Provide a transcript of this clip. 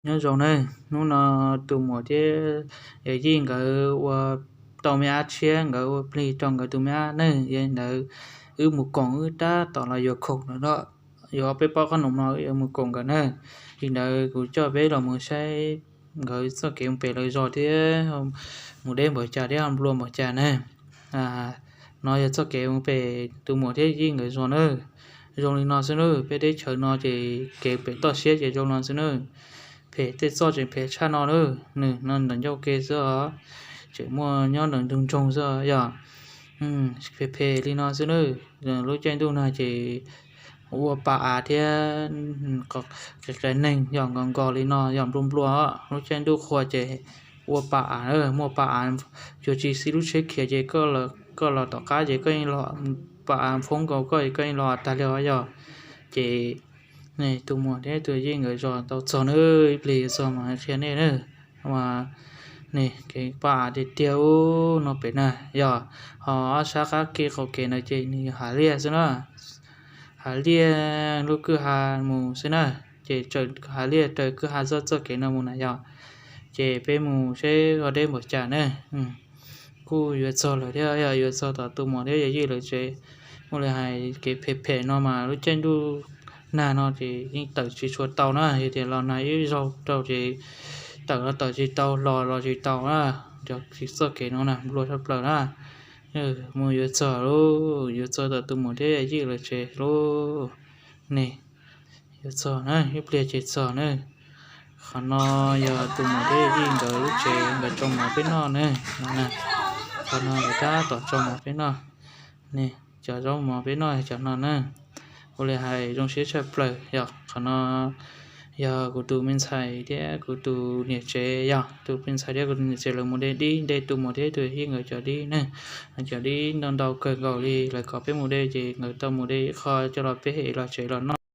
Nyob zoo nawb, hnub no tus muam thiab yawm yij nkawd ua tau me ab tshiab, nkawd ua plig rau nkawd tus me ab nawb. Yog li ntawd wb mus koom wb tab tom los yuav khoom no, yuav peb pob qhob noom no wb yuav mus koom nkawd nawb. Li ntawd kuv coj peb los mus saib nkawd txoj kev mus pem lawv zos thiab mus deb npaum cas thiab nplua npaum cas nawb. No yog txoj kev mus pem tus muam thiab yij nkawd zos nawb. Zoo li no xwb nawb, peb teb chaws no ces kev pem toj siab ces zoo no xwb nawb. Phem tej txoj tseem phem tshaj no nawb, nws no ntawm ncauj ke xwb os, tseem muaj nyob ntawm ntug nroog xwb yog. Phem phem li no xwb nawb. Lub caij ntuj no ces ua pa av thiab qias qias neeg yog nkos nkos li no yog nplua nplua. Lub caij ntuj qhua ces ua pa av, muaj pa av, cuag tsis xij lub tsheb khiav ces koj los tom qab ces koj yeej los, pa av foob nkaus koj es koj yeej los tag li os yog. Ces tus muam thiab tus yij nkawd zos tau txog nawb, ib pliag yuav txog mas qhia nej nawb. Mas ne kev pa av tiag tiag ub no pem na yog, ho ob sab qab kev qaum kev ntawd ces nws hav liaj xwb na. Hav liaj lub kwj ha mus xwb na, ces hav liaj raws kwj ha txoj txoj kev no mus na yog. Ces peb mus seb ho deb npaum cas na. Kuj yuav txog lawm thiab, yog yuav txog tom tus muam thiab yawm yij lawv tsev. Muaj li hais kev phem phem no mas lub caij ntuj nag no ces yeej tawm tsis tshua tau na, yog tias los nag ib zaug rau ces tawm los tawm tsis tau, hlo los tsis tau na. Cov txoj kev no na nplua tshaj plaws na. Mus yuav txog lauj, yuav txog tom tus muam thiab yawm yij lawv tsev lauj. Ne, yuav txog na, ib pliag ces txog na. Qhov no yog tus muam thiab yawm yij nkawd lub tsev, nkawd tsau mov peb noj na. Qhov no nkawd tab tom tsau mov peb noj. Ne, cov zaub mov peb noj cov no na. Ua li hais zoo siab tshaj plaws yog qhov no yog kuv tus me ntxhais thiab kuv tus niam tsev yog, tus me ntxhais thiab kuv tus niam tsev lawv mus de dib, de tus muam thiab tus yij nkawd cov dib ne. Cov dib ntau ntau kawg nkaus li, lawv kom peb mus de ces nkawd tau mus de ib qho coj los peb hem los tsev los noj.